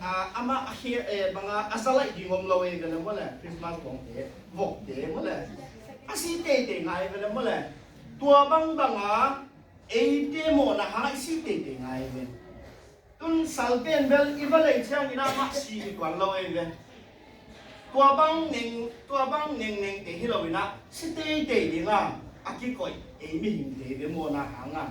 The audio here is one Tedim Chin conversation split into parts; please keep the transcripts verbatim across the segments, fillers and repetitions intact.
a, amah a khia, eh, banga a za laih ding om lo ei ve le maw le, Christmas bawngte, vokte maw le. A si teitei ngai ve le maw le. Tua bang banga eite mawhna hang i si teitei ngai ve. Tun sal pen bel i va lei ciangin amah si hi tuan lo ei ve. Tua bang neng, tua bang nengnengte hi lo in ah si teitei ding a, a kikoih ei mihingte ve mawhna hang a.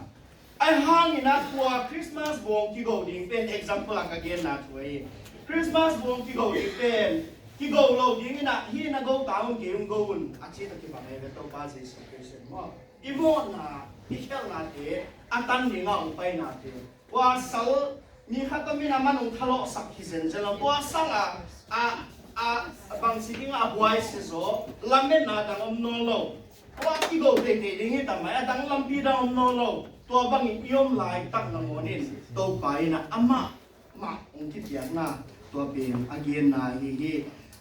Ahi hangin ah tua Christmas bawng kigo ding pen example a ka genna thu ahi. Christmas bawng kigo ding pen kigo lo ding in ah hi na go ta un, kei hong go un a ci ta kibang ei ve Topa Jesu Khrist in maw. I mawhna, i khialhnate a tan ding a hong painate. Tua sal mi khat om in a man hong thalawhsak hi zenzen lo. Tua sang a, a, a, bangci ding a buai si zaw, lametna dang om nawn lo. Tua kigo teitei ding hi ta mai, a dang lampi dang om nawn lo. Tua bangin i om laitak nangawn in Topa in a amah mah hong kipiakna tua pen a genna ahi hi.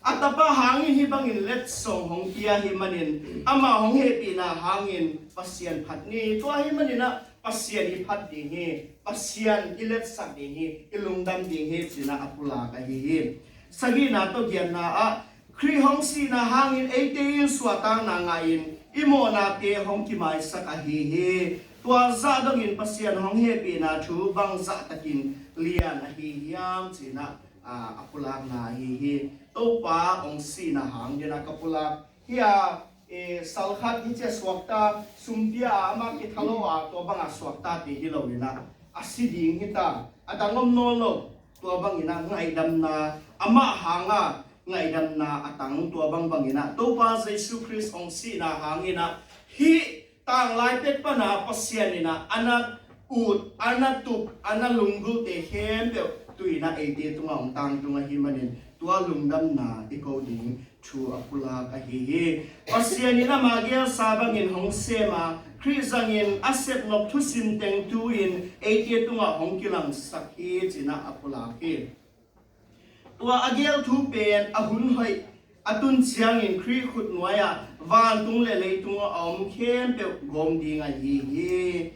A tapa hangin hih bangin letsong hong pia hi manin amah hong hehpihna hangin Pasian phat ni. Tua hi manin ah Pasian i phat ding hi, Pasian i letsak ding hi, i lungdam ding hi ci-in ah a pulak ahi hi. Sagihna tawh giatna ah Khrih hong sihna hangin eite in suahtakna ngah in i mawhnate hong kimaisak ahi hi. Tua zah dongin Pasian hong hehpihna thu bangzah takin lian ahi hiam ci-in ah, a, a pulakna ahi hi. Topa hong sihna hang dingin ah ka pulak hi a, e, sal khat hi ci a suakta, sum pia a, amah kithalawh a, tua banga suaktate hi lo in ah a si ding hi ta, a dang om nawn lo. Tua bangin ah ngaihdamna, amah hanga ngaihdamna a tang tua bangbangin ah Topa Jesu Khrist hong sihna hangin ah hih tanglai pek pana Pasian in ah a na ut, a na tup, a na lunggulhte khempeuh tu-in ah eite tungah hong tangtung ahi manin tua lungdamna i ko ding thu a pulak ahi hi. Pasian in ama gelsa bangin hong sem a, Khrih zangin a sepnop thusim teng tu-in eite tungah hong kilangsak hi ci-in ah a pulak hi. Tua a gel thu pen a hun hoih a tun ciangin Khrih khutnuai-ah vantung le leitung a om khempeuh gawm ding ahi hi.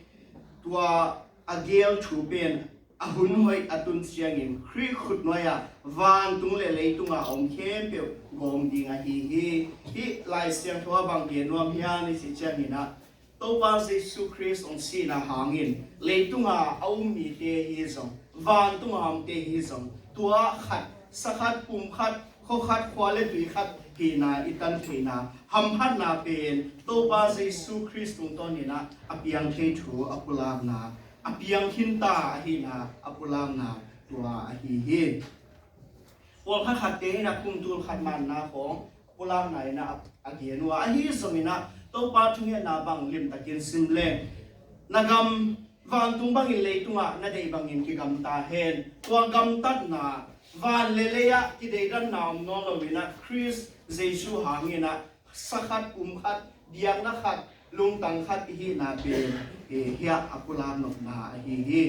Tua a gel thu pen a hun hoih a tun ciangin Khrih khutnuai-ah vantung le leitung a om khempeuh gawm ding ahi hi. Hih Lai Siangtho ah bang gen nuam hiam i cih ciangin ah Topa Jesu Khrist hong sihna hangin leitunga a um mite hi zong, vantunga a omte hi zong, tua khat, sa khat, pum khat, khua khat, khua le tui khat hihna i tan theihna hamphatna pen Topa Jesu Khrist tungtawnin ah a piang thei thu a pulakna, a piang khinta ahihna a pulakna tua ahi hi. Pawlkhat khatte in ah kum tul khat manna khawng pulakna in ah a gen uh a, ahi zongin ah Topa thungetna bang limtakin sim leng, na gam vantung bangin leitungah na deih bangin kigamta hen. Tua gamtatna, van le lei-ah kideidanna om nawn loin ah Khrist Jesu hangin ah sa khat, pum khat, biakna khat, lungtang khat i hihna pen, eh, hiah a pulak nopna ahi hi.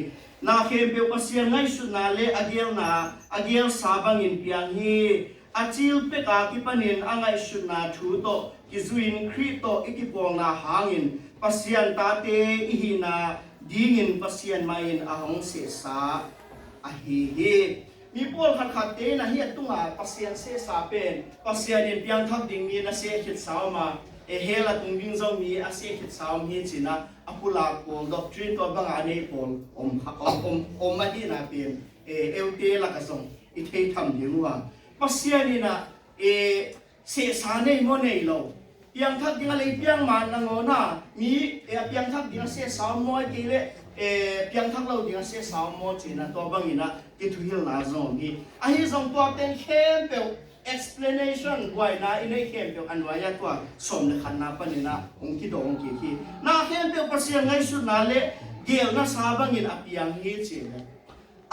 Na khempeuh Pasian ngaihsutna le a gelna, a gelsa bangin piang hi. A cil peka kipanin a ngaihsutna thu tawh kizui-in Khrih tawh i kipawlna hangin Pasian tate i hihna dingin Pasian mah in a hong sehsa ahi hi. Mi pawlkhat khatte in ah hih a tunga Pasian sehsa pen Pasian in piangthak ding mi na seh khitsa om a, e, hell a tung ding zo mi a seh khitsa om hi ci-in ah a pulak pawl, doctrine tua banga a nei pawl om kha, om, om, om ahihna pen, e, eute lakah zong i thei tham ding uh a. Pasian in ah, e, sehsa nei maw nei lo, piangthak ding a lei piang man nangawn a mi, e, a piangthak ding a sehsa om maw, ahih kei leh, e, piangthak lo ding a sehsa om maw ci-in ah tua bangin ah kithuhilhna zong om hi. Ahi zong tua teng khempeuh explanation, buaina i neih khempeuh a nuai-ah tua sawm le khatna panin ah hong kidawng kik hi. Na khempeuh Pasian ngaihsutna le gelna sa bangin a piang hi ci-in ah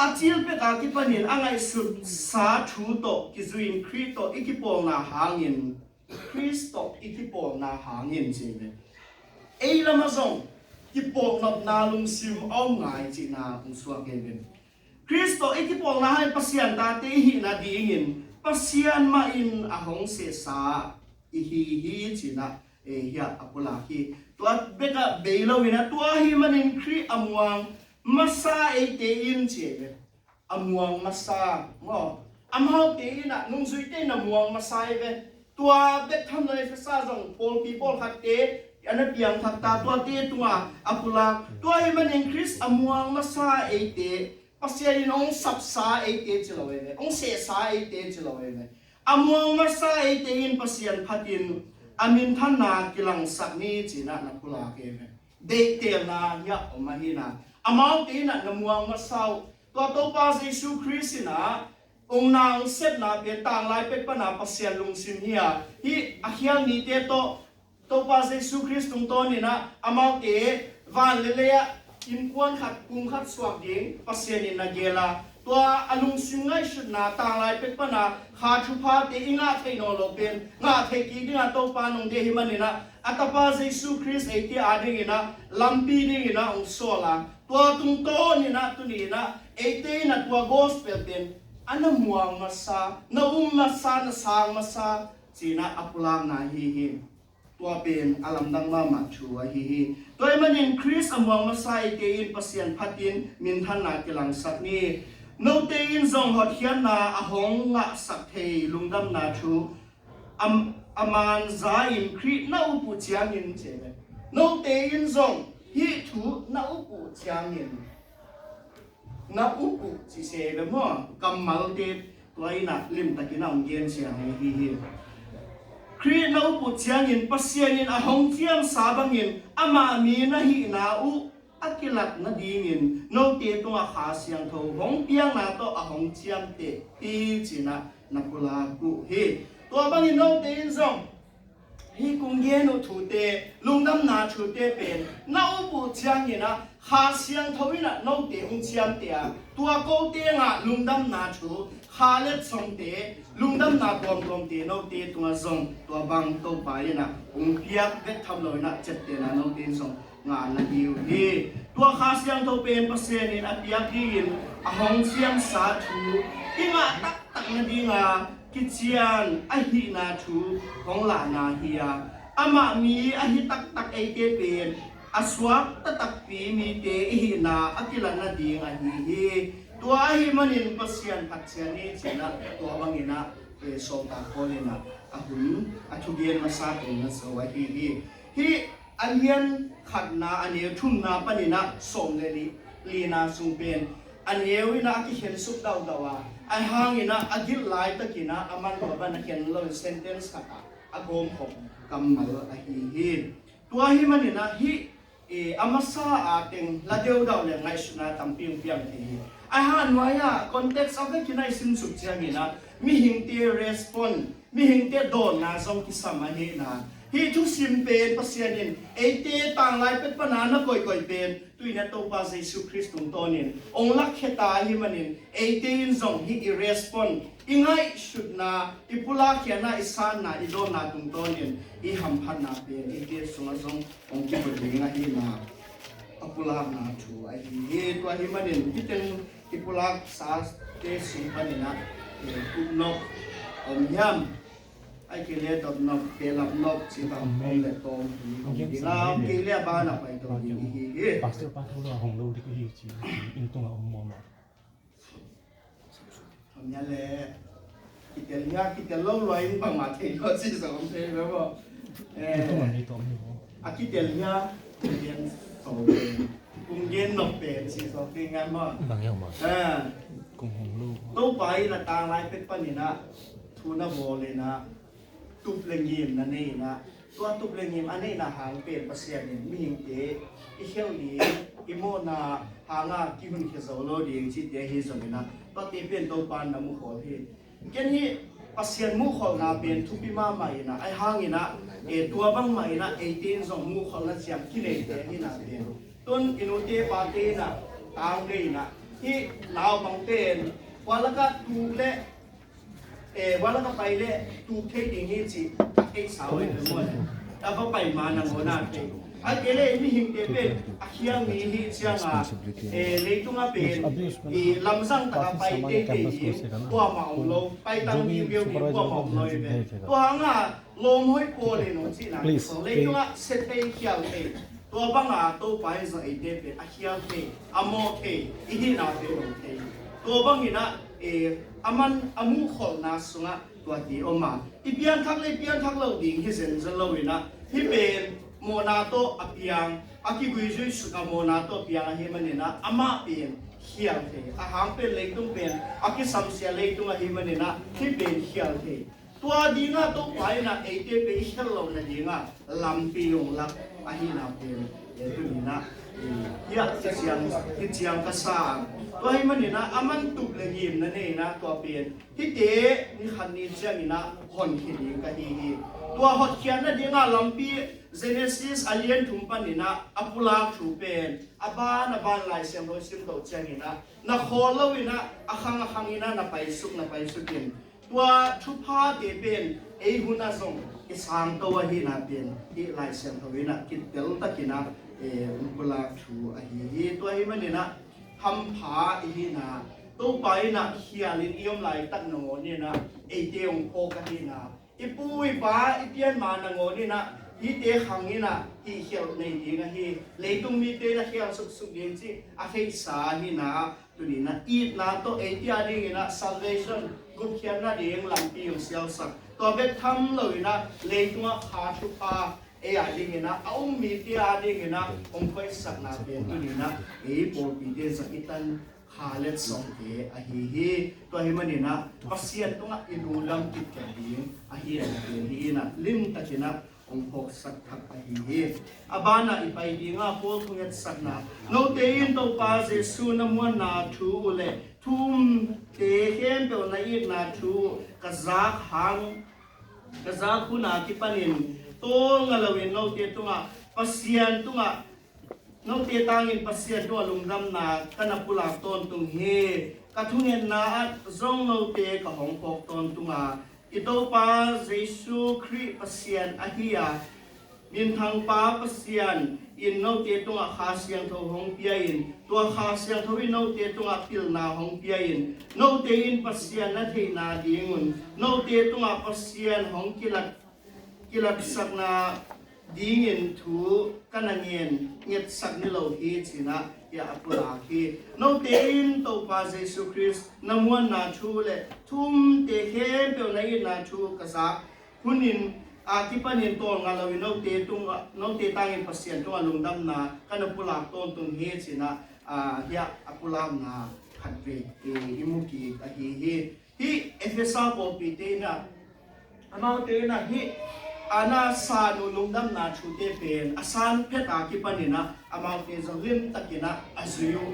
a cil peka kipanin a ngaihsutsa thu tawh kizui-in Khrih tawh i kipawlna hangin, Khrist tawh i kipawlna hangin ci ve. Ei lamah zong kipawlnopna lungsim a om ngai cihna hong suak ei ve. Khrist tawh i kipawlna hangin Pasian tate i hihna dingin Pasian mah in a hong sehsa i hi hi ci-in ah, e, hiah a pulak hi. Tua bekah bei loin ah tua ahih manin Khrih a muang masa eite in ci ei ve. a muang masa maw? Amaute in ah nungzuite in a muang masa hi ve. Tua bek tham lo Efesa zong pawlpi pawlkhatte a na piangthak ta, tuate tungah a pulak. Tua ahih manin Khrist a muang masa eite Pasian in hong sapsa eite ci lo hi ve, hong sehsa eite ci lo hi ve. A muang masa eite in Pasian phatin a minthanna kilangsak ni ci-in ah na pulak hi ve. Deihtelna hiah om ahi na. Amaute in ah na muang masa uh. Tua Topa Jesu Khrist in ah hong na hong sepna pen tanglai pek pan a Pasian lungsim hi a, hih a khial nite tawh Topa Jesu Khrist tungtawn in ah amaute van le lei ah innkuan khat, kung khat suak ding Pasian in na gel a, tua a lungsim ngaihsutna tanglai pek pan a kha thuphate i ngah theih nawn loh pen ngah theih kik ding a Topa in hong deih ahih manin ah a Tapa Jesu Khrist eite ading in ah lampi ding in ah hong sawl a, tua tungtawn in ah tuni in ah eite in ah tua gospel pen a na muang masa, na um masa, na sang masa ci-in ah a pulakna ahi hi. Tua pen a lamdang mahmah thu ahi hi. Tua ahih manin Khrist a muang masa eite in Pasian phatin minthanna kilangsak ni. Note in zong hotkhiatna a hong ngahsak thei lungdamna thu a, a man za in Khrih na up uh ciangin ci hi ve. Note in zong hih thu na up uh ciangin, na up uh ci se ve maw? Kammalte tua in ah limtakin a hong gensia hi hi. Khrih na up uh ciangin Pasian in a hong ciamsa bangin amah mi na hihna uh a kilat nadingin note tungah Kha Siangtho hong piakna tawh a hong ciamteh hi ci-in ah na pulak uh hi. Tua bangin note in zong hih kong gen uh thute, lungdamna thute pen na up uh ciangin ah Kha Siangtho in ah note hong ciamteh a, tua kote ngah lungdamna thu, kha letsongte, lungdamna tuamtuamte note tungah zong tua bang Topa in ah hong piak bek tham lo in ah ciaptehna note in zong ngah na hi uh hi. Tua Kha Siangtho pen Pasian in a piak dingin a hong ciamsa thu i ngah taktak nading a kician ahihna thu hong lahna hi a, amah mi ahi taktak eite pen a suak taktakpi mite i hihna a kilat nading ahi hi. Tua ahih manin Pasian phatcia ni ci-in ah tua bangin ah, eh, sawltak Paul in ah a hun a thugen masa teng na zo ahi hi. Hih a lian khatna a neu thumna panin ah sawm le li, lina sung pen a neu in ah a kikhen suk daudau a, ahi hangin ah a gilh laitakin ah a man tua bang a khen lo sentence khat ah a gawmkhop kammal ahi hi. Tua ahih manin ah hih, eh, a masa a teng la deudau le ngaihsutna tampi hong piang thei hi. Ahi hang nuai ah context a vekin ah i simsuk ciangin ah mihingte respond, mihingte dawnna zong kisam ahi na. Hih thusim pen Pasian in eite tanglai pek pan a na koihkoih pen tu-in ah Topa Jesu Khrist tungtawnin hong lakkhia ta ahih manin eite in zong hih i respond, i ngaihsutna, i pulakkhiatna, i sanna, i dawnna tungtawnin i hamphatna pen eite sungah zong hong kimu ding ahi na. A pulakna thu ahi hi. Tua ahih manin hih teng i pulaksate sung panin ah, eh, kup nop om hiam? Ahih kei leh dot nop, pehlap nop cih bang om leh tawm hi om ding a, om kei leh a ban ah pai to ding hi hi. Pastor pa tho lo a hong lo ding hi ci, inn tungah om mawmawh. Om hia leh kitel hia, kitel lo lua in bangmah thei lo cih zong om thei lo maw? Eh, a kitel hia, kung gen so, kung gen nop pen cih zong kei ngan maw? Bang hia maw? Eh, kung hong lo. Topa in a tanglai pek panin ah thu na bawl in ah tup le ngim na nei in ah, tua tup le ngim a neihna hang pen Pasian in mihingte i khelh ding, i mawhna hangah kihunkhia zo lo ding cihte ahi zongin ah, tuate pen Topa in na mukhawl hi. Ken hih Pasian muhkholhna pen thupi mahmah in ah, ahi hangin ah, eh, tua bangmah in ah eite in zong muhkholhna ciang kineite ahihna pen, tun i nute pate in ah tang ve in ah, hih naupang pen kua lakah tuk leh, eh, kua lakah pai leh tuk thei ding hi cih a theihsa uh hi ve maw. A va pai ma nangawn a thei. Ahih kei leh mihingte pen a khial mi hi ciangin, eh, leitungah pen i lamzang takah pai teitei ding kuamah om lo, pai tang ding viau ding kuamah om lo hi ve. Tua hangah lawm hoih pawl in hong cihna, leitungah sia thei, khial thei, tua banga Topa in zong eite pen a khial thei, a mawh thei, i hihna pen hong thei. Tua bangin ah, eh, a man a muhkholhna sungah tuate om a, i pianthak le i pianthak lo ding hi zenzen lo in ah, hih pen mawhna tawh a piang, a kiguizui suk a mawhna tawh a piang ahih manin ah, amah pen khial thei. A hang pen leitung pen a kisamsia leitung ahih manin ah, hih pen khial thei. Tua dingah Topa in ah eite pen i khial loh nadingah lampi hong lak ahihna pen, eh, tuni in ah, eh, hiah kiciang, kiciang ka sa. Tua ahih manin ah a man tup le ngimna nei in ah, tua pen hihte ni khat ni ciangin ah honkhia ding ka hi hi. Tua hotkhiat nadingah lampi Genesis a lian thum panin ah a pulak thu pen a ban a ban Lai Siangtho i sim toh ciangin ah na khawl lo in ah, a khang a khang in ah na paisuk, na paisuk in. Tua thuphate pen ei hun ah zong i sangto ahihna pen hih Lai Siangtho in ah kitel takin ah, eh, hong pulak thu ahi hi. Tua ahih manin ah hampha i hihna, Topa in ah khialin i om laitak nangawn in ah eite hong phawk ahihna, i pu i pa i pianma nangawn in ah hihte khang in ah hih khialh nei ding ahi, leitung mite in ah khial suksuk ding cih a theihsa ahihna, tuni in ah itna tawh eite a dingin ah salvation, gupkhiatna ding lampi hong sialsak. Tua bek tham lo in ah leitungah kha thupha ei a dingin ah, a um mite a dingin ah hong koihsakna pen tuni in ah ei pawlpite zong i tan kha letsongte ahi hi. Tua ahih manin ah Pasian tungah i lungdam kitkat ding ahihna pen hih in ah limtakin ah hong phawksak thak ahi hi. A banah i pai dingah Paul thungetsakna, note in Topa Jesu na muanna thu uh le thu umte khempeuh na itna thu uh ka zak hang, ka zak hun a kipanin tawlnga loin note tungah Pasian tungah, note tangin Pasian tungah lungdamna ka na pulak tawntung hi. Ka thungetna ah zong note ka hong phawk tawntung a, i Topa Jesu Khrih Pasian ahi a, minthangpa Pasian in note tungah Kha Siangtho hong pia in, tua Kha Siangtho in note tungah pilna hong pia in, note in Pasian na theihna dingun note tungah Pasian hong kilat, kilatsakna dingin thu ka na ngen ngetsak ni lo hi, ci-in ah hiah a pulak hi. Note in Topa Jesu Khrist na muanna thu le thu umte khempeuh na itna thu ka zak hun in a kipanin tawlnga loin note tungah, note tangin Pasian tungah lungdamna ka na pulak tawntung hi, ci-in ah, ah, hiah a pulakna khatvei i, i mu kik ahi hi. Hih Efesa pawlpite in ah amaute in ah hih a na san uh lungdamna thute pen a san phet a kipanin ah amaute zong limtakin ah a zui uh.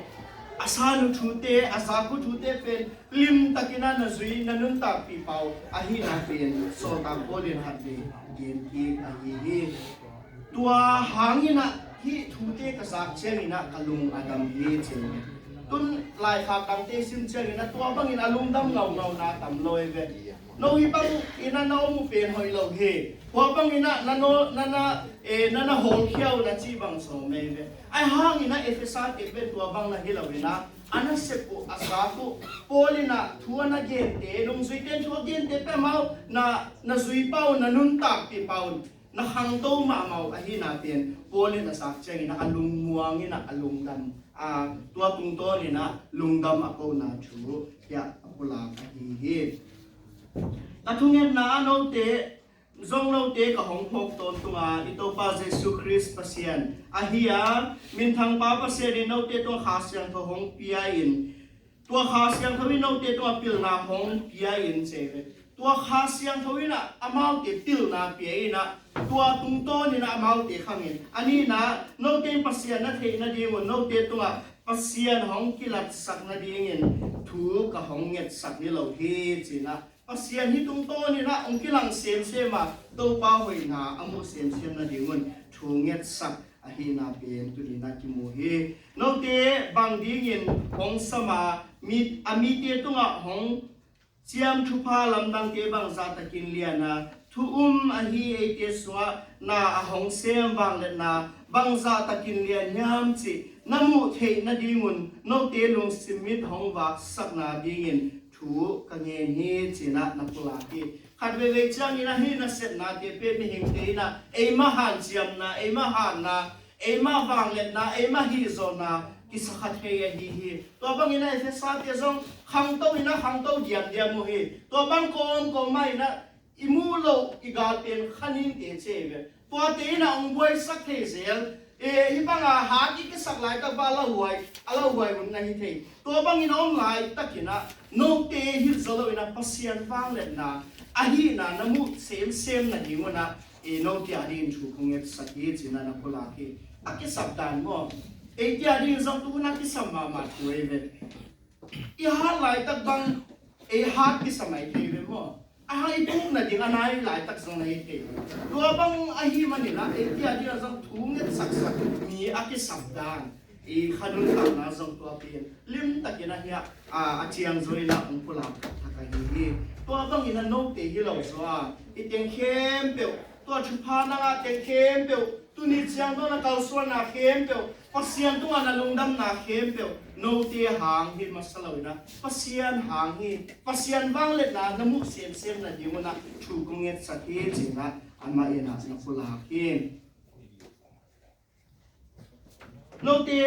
A san uh thute, a zak uh thute pen limtakin ah na zui, na nuntakpih pah uh ahihna pen sawltak Paul in khatvei gen kik ahi hi. Tua hangin ah hih thute ka zak ciangin ah ka lung a dam hi, ci. Tun laikhak dangte sim ciangin ah tua bangin a lungdam ngaungauna tam lo ei ve. No hih bangin ah na om uh pen hoih lo hi. Tua bangin ah na no, na na, eh, na na hawlkhia uh na cih bang sawm ei ve. Ahi hangin ah Efesate pen tua bang na hi loin ah a nasep uh, a zak uh, Paul in ah thu a na gente, nungzuite in thu a gente pen amau na, na zui pah un, na nuntakpih pah un, na khangto mahmah uh ahihna pen Paul in a zak ciangin ah a lungmuang in ah a lungdam, a, tua tungtawn in ah lungdam a kona thu hiah a pulak ahi hi. Ka thungetna ah note, zong note ka hong phawk tawntung a, i Topa Jesu Khrist Pasian ahi a, minthangpa Pasian in note tungah Kha Siangtho hong pia in, tua Kha Siangtho in note tungah pilna hong pia in, ci ei ve. Tua Kha Siangtho in ah amaute pilna pia in ah, tua tungtawn in ah amaute khang in, a nihna, note in Pasian na theih nadingun note tungah Pasian hong kilatsak nadingin thu ka hong ngetsak ni lo hi, ci-in ah Pasian hih tungtawn in ah hong kilang semsem a, Topa hoihna a muh semsem nadingun thu ngetsak ahihna pen tuni in ah kimu hi. Note bang dingin hong sam a, mi, a mite tungah hong ciam thupha lamdangte bangzah takin lian a, thu um ahi eite sungah na a hong sem vangliatna bangzah takin lian hiam cih na muh theih nadingun note lungsim mit hong vaksakna dingin thu ka ngen hi, ci-in ah na pulak hi. Khat veivei ciangin ah hih nasepnate pen mihingte in ah eima hanciamna, eima hatna, eima vangliatna, eima hihzawhna kisakha thei ahi hi. Tua bangin a Efesa te zong khangto in a khangto diamdiam uh hi. Tua bang kawmkawm mah in a i muh loh i gal pen kha ningte ci hi ve. Tuate in a hong buaisak thei zel. E, hih banga hat i kisak laitak bang a lauhuai, a lauhuai hun na hi thei. Tua bangin a om laitakin a note hi zaw loin a Pasian vangliatna ahihna na muh semsem nading un a, e, note a dingin thu kong ngetsak hi ci-in a na pulak hi. A kisap dan maw? Eite a dingin zong tu hun a kisam mahmah thu ahi ve. I hat laitak bang ei hat kisam ahi thei ve maw? A hang i puk nading a nai laitak zong na hi thei ve. Tua bang ahih manin a eite a dingin zong thu ngetsaksak mi a kisap dan, i kha nuntakna zong tua pen limtakin a hiah a, a ciang zaw in a hong pulak thak ahi hi. Tua bangin a note hi lo zaw a, i teng khempeuh, tua thupha nang a teng khempeuh, tuni ciang tua na kalsuanna khempeuh, Pasian tungah na lungdamna khempeuh note hang hi masa loin a, Pasian hang hi. Pasian vangliatna na muh semsem nading un a thu kong ngetsak hi ci-in a amah in a na pulak hi. Note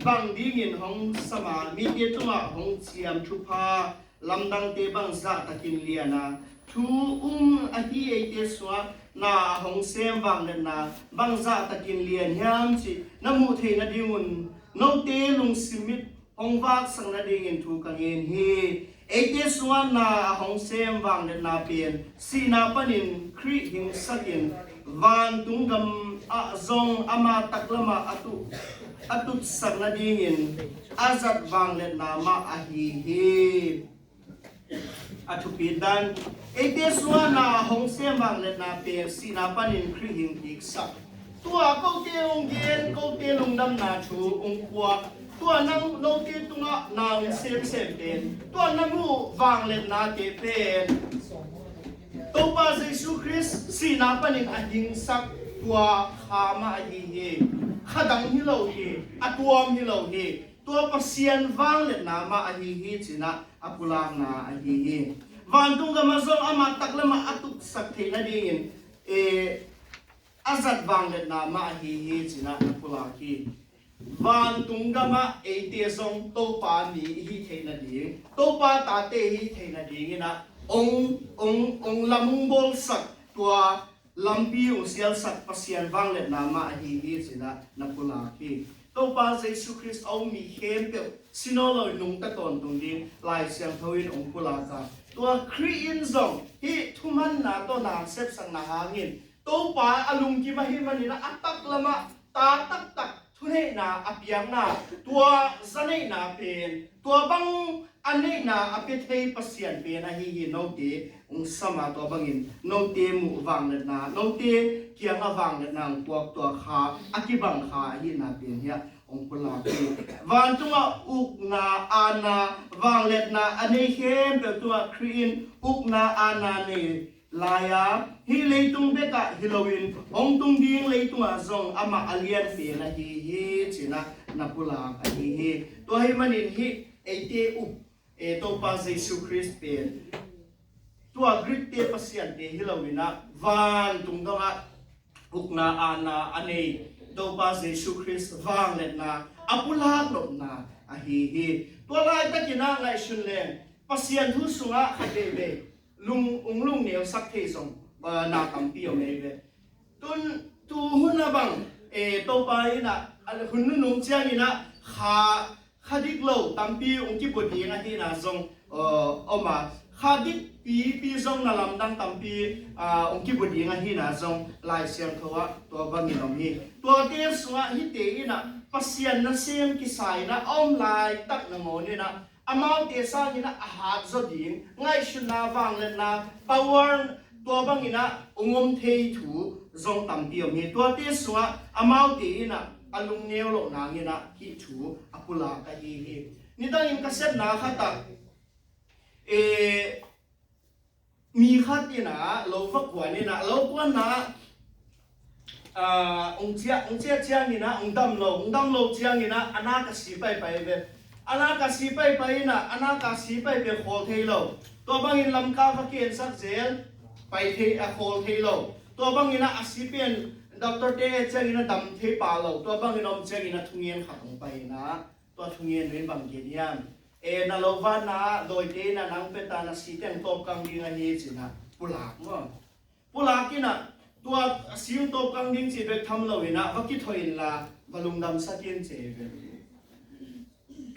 bang dingin hong sam a, mite tungah hong ciam thupha lamdangte bang zahtakin lian a, thu um ahi eite sungah na a hong sem vangliatna bang zahtakin lian hiam cih na muh theih nadingun note lungsim mit hong vaksak nadingin thu ka ngen hi. Eite sungah na a hong sem vangliatna pen sihna panin Khrih hingsakin vantung gamah zong ama taklamah a tu, a tutsak nadingin a zat vangliatna mah ahi hi. A thupit dan, eite sungah na a hong sem vangliatna pen sihna panin Khrih hing kiksak. Tua kote hong gen, kote lungdamna thu hong puak, tua nang note tungah na hong semsem pen, tua na muh vangliatnate pen Topa Jesu Khrist sihna panin a hingsak tua kha mah ahi hi. Kha dang hi lo hi, a tuam hi lo hi. Tua Pasian vangliatna mah ahi hi ci-in a a pulakna ahi hi. Vantung gamah zong ama taklamah a tutsak theih nadingin, e, a zat vangliatna mah ahi hi ci-in a na pulak hi. Vantung gamah eite zong Topa mi i hih theih nading, Topa tate i hih theih nadingin a hong, hong, hong lam hong bawlsak tua lampi hong sialsak Pasian vangliatna mah ahi hi ci-in a na pulak hi. Topa Jesu Khrist a um mi khempeuh si nawn lo nungta tawntung ding Lai Siangtho in hong pulak a, tua Khrih in zong hih thumanna tawh na sepsakna hangin Topa a lungkim ahih manin a taklamah ta taktak thuneihna a piakna, tua zaneihna pen, tua bang a neihna a pia thei Pasian pen ahi hi. Note hong sam a, tua bangin note muh vangliatna, note kiangah vangliatna hong puak tua kha a kibang kha ahihna pen hiah hong pulak hi. Vantungah ukna, aana, vangliatna a nei khempeuh tungah Khrih in ukna, aana nei lai a, hih leitung bekah hi loin hong tung ding leitungah zong amah a lian pen ahi hi ci-in a na pulak ahi hi. Tua ahih manin hih eite up, e, Topa Jesu Khrist pen tua Greek-te pasiante hi loin a, vantung dongah ukna, aana a nei Topa Jesu Khrist vangliatna a pulak nopna ahi hi. Tua laitakin a ngaihsun leng Pasian thu sungah khat veivei lung, ung lungneusak thei zong, ah, na tampi om ei ve. Tun, tu hun a bang, eh, Topa in a, a hun nunung ciangin a, kha, kha dik lo tampi ung kibua ding ahihna zong, ah, om a, kha dik pipi zong na lamdang tampi, ah, ung kibua ding ahihna zong Lai Siangtho ah tua bangin om hi. Tuate sungah hihte in a Pasian nasem kisa in a om laitak nangawn in a, amaute sangin a hat zaw ding ngaihsutna, vangliatna, power, tua bangin a ung om thei thu zong tampi om hi. Tuate sungah amaute in a a lungneu loh nangin a hih thu a pulak ahi hi. Nidangin ka sepna khat ah, eh, mi khat in a lo va kuan in a, lo kuanna, ah, ung ciah, ung ciah ciangin a ung dam lo, ung dam lo ciangin a a nak a si paipai ve. A nak a si paipai in a, a nak a si paipai khawl thei lo. Tua bangin Lamka va kiansak zel, pai thei, a khawl thei lo. Tua bangin a a si pen doctor-te ciangin a dam thei pah lo. Tua bangin om ciangin a thungen khat hong pai in a Tua thungen in bang gen hiam? E, na lo vanna ah dawite in ah nang pia ta, na si teng tawpkang ding ahi ci-in ah pulak maw. Pulak in ah tua a si uh tawpkang ding cih bek tham lo in ah va kithoih inla va lungdamsak in ci hi ve.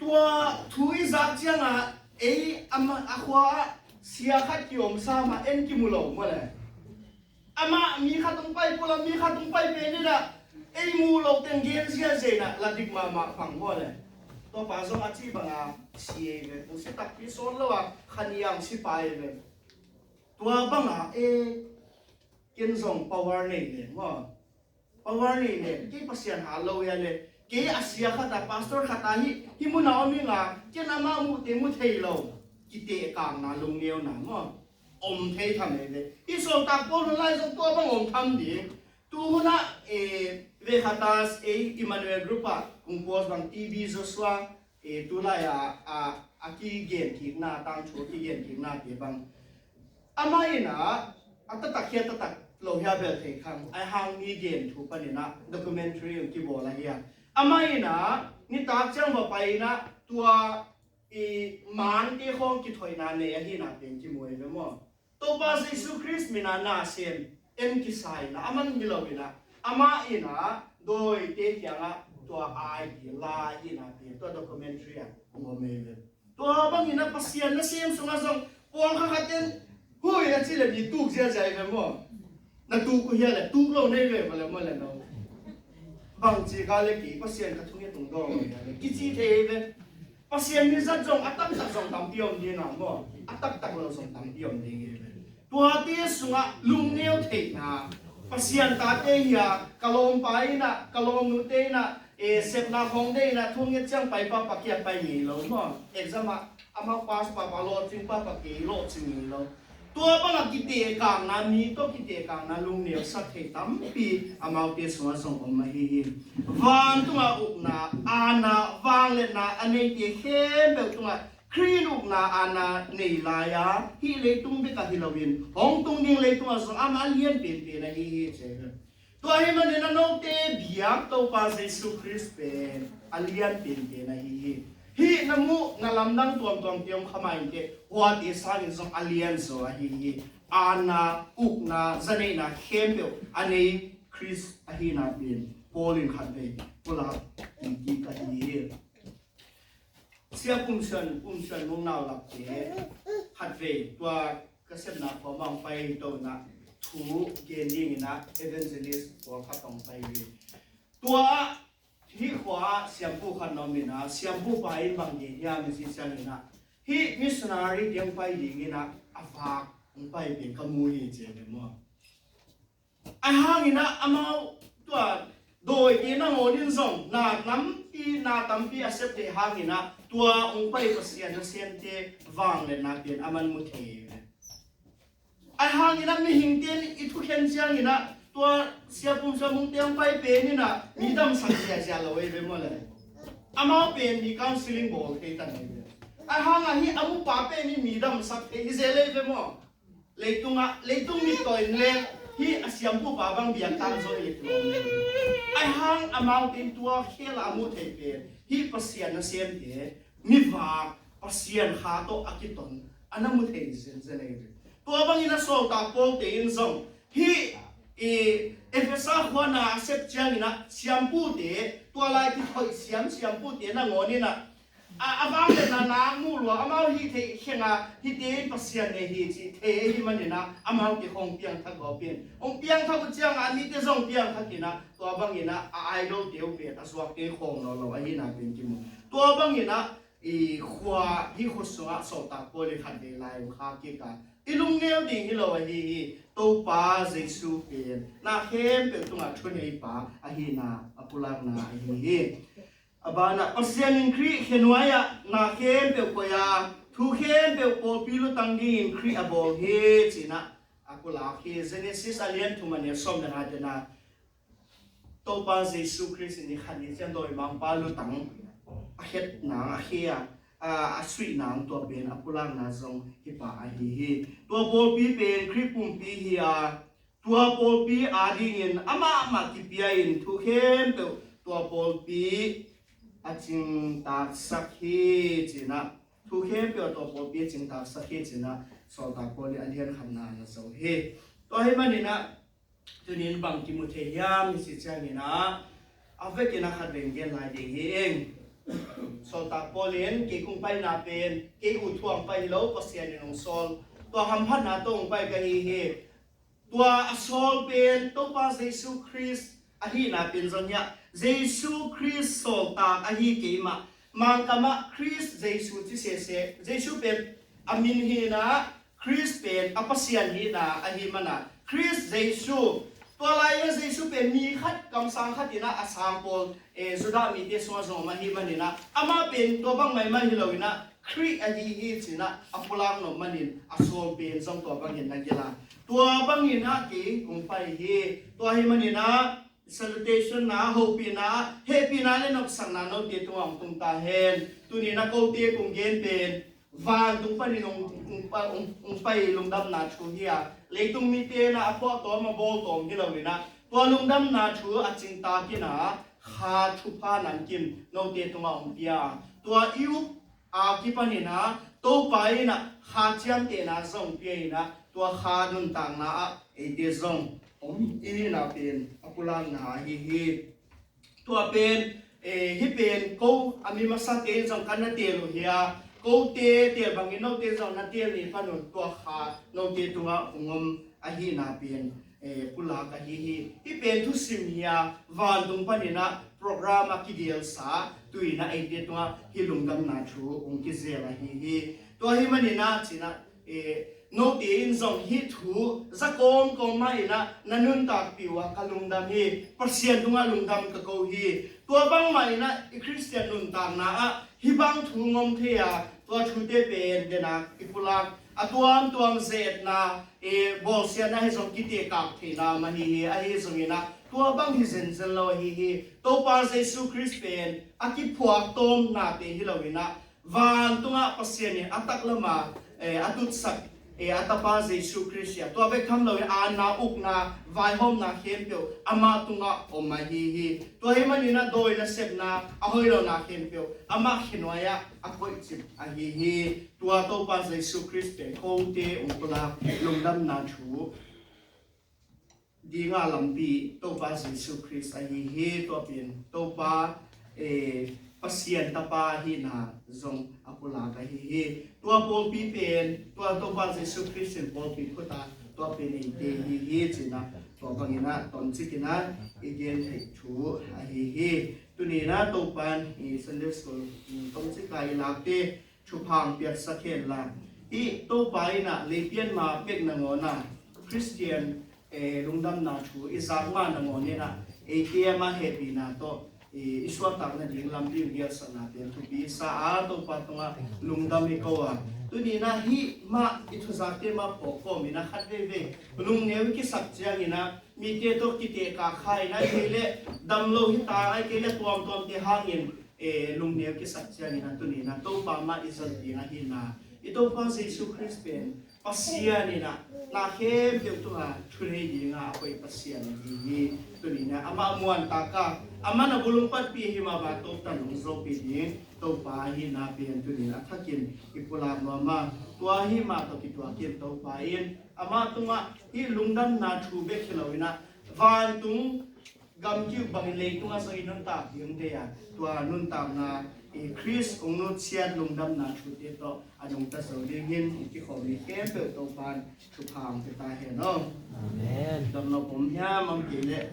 Tua thu i zak ciangah ei a khua ah sia khat kiomsa mah en kimu lo maw le. Amah mi khat hong pai pua lo, mi khat hong pai pen in ah ei mu lo teng gen ziazia in ah la dik mahmah pang maw le. Tua pa zong a cih banga si ei ve, hong si takpi sawn lo a kha ni-a hong si pai ve. Tua banga e, ken zong power nei leng maw. Power nei leng, kei Pasian hat lo hia le, kei a sia khat a, pastor khat a hih, hih munah om ing a, ken amah muhte mu thei lo. Kitehkakna, lungneuna maw. Om thei tham ei ve. Hih sawltak Paul hun lai zong tua bang om tham ding. Tu hunah e, ve khat a ei Emmanuel Group ah kong post bang T B Joshua, e, tulai a, a, a kigen kikna, tangthu a kigen kikna te bang. Amah in ah a taktak hia, taktak lo hia bel thei kha lo, a hang mi gen thu panin ah documentary hong kibawl ahi a. Amah in ah nitak ciang va pai in ah tua i mante khawng kithoihna nei ahihna pen kimu ei ve maw. Topa Jesu Khrist min a nasem en kisa in ah, aman hi lo in ah, amah in ah dawite kiangah tua a ip la ahihna pen tua documentary ah hong om ei ve. Tua bangin ah Pasian nasem sungah zong pawlkhat khat in hui a cih leh mi tuk ziazia ei ve maw. Na tuk uh hia le, tuk lo nei ve maw le, maw le no. Bangci ka le kei Pasian ka thunget hong dawng lo hia le kici thei ei ve. Pasian mi zat zong a taktak zong tampi om ding a maw, a taktak lo zong tampi om ding hi ve. Tuate sungah lungneu theihna, Pasian tate hi a, ka lawmpa in ah, ka lawmnute in ah, e, sepna khawng deih in ah, thunget ciang pai papa kia pai ngei lo maw. Exam ah amau pass papa, lawhcing papa kei lawhcing ngei lo. Tua bangah kitehkakna, mi tawh kitehkakna lungneu sak thei tampi amaute sungah zong om ahi hi. Vantungah ukna, aana, vangliatna a neite khempeuh tungah Khrih in ukna, aana nei lai-a, hih leitung bek ahi loin hong tung ding leitungah zong amah a lian penpen ahi hi ci hi. Tua ahih manin a note biak Topa Jesu Khrist pen a lian penpen ahi hi. Hih na muh na lamdang tuamtuamte hong kha mah inteh, huate sangin zong a lian zaw ahi hi. Aana, ukna, zaneihna khempeuh a nei Khrist ahihna pen Paul in khatvei pulak kik ahi hi. Sia Pum Suan, Pum Suan Mung Nau Lakte khatvei tua ka sepna khua mah hong pai to in ah thu gen dingin ah evangelist pawlkhat hong pai hi. Tua hih khua ah siampu khat na om in ah, siampu pa in bang gen hiam i cih ciangin ah, hih missionary te hong pai dingin ah a vak hong pai pen ka mu hi ci hi maw. Ahi hangin ah amau tua dawite nangawn in zong na tampi, na tampi a sep theih hangin ah tua hong pai Pasian nasemte vangliatna pen aman mu thei hi. Ahi hangin ah mihingte in i thukhen ciangin ah tua Sia Pum Suan Mungte hong pai pen in ah mi damsak ziazia lo ei ve maw le. Amau pen mi counseling bawl thei ta hi ve. Ahi hang ah hih a mupa pen in mi damsak thei hi zel ei ve maw. Leitungah, leitung mit tawh in leng hih a siampupa bang biaktak zong hi leh tua om lo. Ahi hang amaute in tua khel a mu thei pen hih Pasian nasemte, mivak, Pasian kha tawh a kiton a na mu thei zenzen ahi ve. Tua bangin a sawltak Paul te in zong hih i Efesa khua na a sep ciangin ah siampute, tua lai kithoih siam siampute nangawn in ah a, a vangliatna na mu lua, amau hih theih khenga hihte in Pasian nei hi cih thei ahih manin ah amaute khawng piangthak gawp in, hong piangthak uh ciangah a mite zong piangthak in ah tua bangin ah a idol te uh pen a zuakte khawng lo lo ahihna pen kimu. Tua bangin ah i khua, hih khua sungah sawltak Paul in khatvei lai uh kha kik a, i lungneu ding hi lo ahi hi. Topa Jesu pen na khempeuh tungah thuneipa ahihna a pulakna ahi hi. A banah Pasian in Khrih khenuai-ah na khempeuh koih a, thu khempeuh pawlpi lutang dingin Khrih a bawl hi ci-in ah a pulak hi. Genesis a lian thum a neu sawm le nga te na Topa Jesu Khrist in i khat ni ciang dawimangpa lutang a khet nang, a khe a, a, a suih nang tua pen a pulakna zong hih pa ahi hi. Tua pawlpi pen Khrih pumpi hi a, tua pawlpi adingin amah mah kipia in thu khempeuh tua pawlpi a cingtaksak hi cinah, thu khempeuh a tua pawlpi a cingtaksak hi cinah, sawltak Paul in a lian khatna na zo hi. Tua hi maninah tunin bang kimu thei hiam i cih cianginah a vekin a khat veng gen lai ding hi ing. Sawltak Paul in, kei kong paina pen kei ut thuang pai hi lo, Pasian in hong sawl, tua hamphatna tawh hong pai ka hi hi. Tua a sawl pen Topa Jesu Khrist ahihna pen zong hiah, Jesu Khrist sawltak ahi kei mah, Mangkam ah Khrist Jesu ci sese, Jesu pen a min hinah, Khrist pen a Pasian hihna ahi mana, Khrist Jesu, tua lai-ah Jesu pen mi khat, kamsang khat inah a sang pawl, eh, Judah mite sungah zong om ahi maninah, amah pen tua bang maimai hi loinah Khrih ahi hi cinah a pulak nop manin a sawl pen zong tua bangin na gila. Tua banginah kei kong pai hi. Tua hi maninah salutation na, hopihna, hehpihna le nopsakna note tungah hong tung ta hen. Tuninah kote kong gen pen vantung panin hong, hong, hong, hong pai lungdamna thu hi a, leitung mite na a phuahtawm a bawltawm hi loinah tua lungdamna thu a cingtakinah kha thupha namkim note tungah hong pia a, tua i up a kipaninah Topa inah kha ciamtehna zong pia inah tua kha nuntakna ah eite zong om i hihna pen a pulakna ahi hi. Tua pen, eh, hih pen ko a mi masate in zong kan na teel uh hi a, kote teel bangin note zong na teel ni panun tua kha note tungah hong om ahihna pen, eh, pulak ahi hi. Hih pen thusim hi a, vantung paninah program a kigelsa tuinah eite tungah hih lungdamna thu hong kizel ahi hi. Tua hi maninah cinah, eh, note in zong hih thu za kawmkawm mah inah na nuntakpih uh a ka lungdam hi, Pasian tungah lungdam ka ko hi. Tua bangmah inah i Khristian nuntakna ah hih bang thu ngom thei a, tua thute pen denak i pulak a tuamtuam zetna, eh, bawlsiatna hi zong kitekak theihna mah hi hi. Ahi zonginah tua bang hi zenzen lo ahi hi. Topa Jesu Khrist pen a kiphuak tawmnate hi loinah vantungah Pasian in a taklama, eh, a tutsak, eh, a tapa Jesu Khrist hi a, tua bek tham loin a na ukna, vaihawmna khempeuh amah tungah om ahi hi. Tua hi maninah dawi nasepna, a hoih lona khempeuh amah khenuai-ah a koihcip ahi hi. Tua Topa Jesu Khrist pen kote hong pulak lungdamna thu dinga lampi Topa Jesu Khrist ahi hi. Tua pen Topa, eh, Pasian Tapa hihna zong a pulak ahi hi. Tua pawlpi pen, tua Topa Jesu Khrist in pawlpi khuta tua pen eite hi hi cinah, tua banginah toncikinah i gen theih thu ahi hi. Tuninah Topan i Sunday School, mm, toncika i lakte thupha hong piaksak henla, hih Topa inah leipian ma pek nangawnah Khristian, eh, lungdamna thu i zak ma nangawn inah eite amah hehpihna tawh, eh, i suahtak nading lampi hong gialsakna pen thupi i sa a, Topa tungah lungdam i ko a. Tuninah hih mah i thuzakte mah phawk kawminah khat veivei lungneu i kisak cianginah mite tawh kitekak kha inah, ahih kei leh dam lo hi ta, ahih kei leh tuamtuamte hangin, eh, lungneu kisak cianginah tuninah Topa mah i zat ding ahihna, i Topa Jesu Khrist pen Pasian inah na khempeuh tungah thunei dinga a koih Pasian ahi hi. Tuninah amah muantak a, amah na bulung patpih hi mah bang tawptan hong zopih ding Topa ahihna pen tuninah a thakin i pulak nuam a, tua ahih mah tawh kituakin Topa in amah tungah hih lungdamna thu bek hi loinah vantung gamkiu bangin leitungah zong i nuntak ding thei a, tua nuntakna, eh, Khrist hong nutsiat lungdamna thute tawh a nungta zo dingin i kikhawm ni khempeuh Topan thupha hong pia ta hen aw. Amen. Damlo pom hiam, om kei leh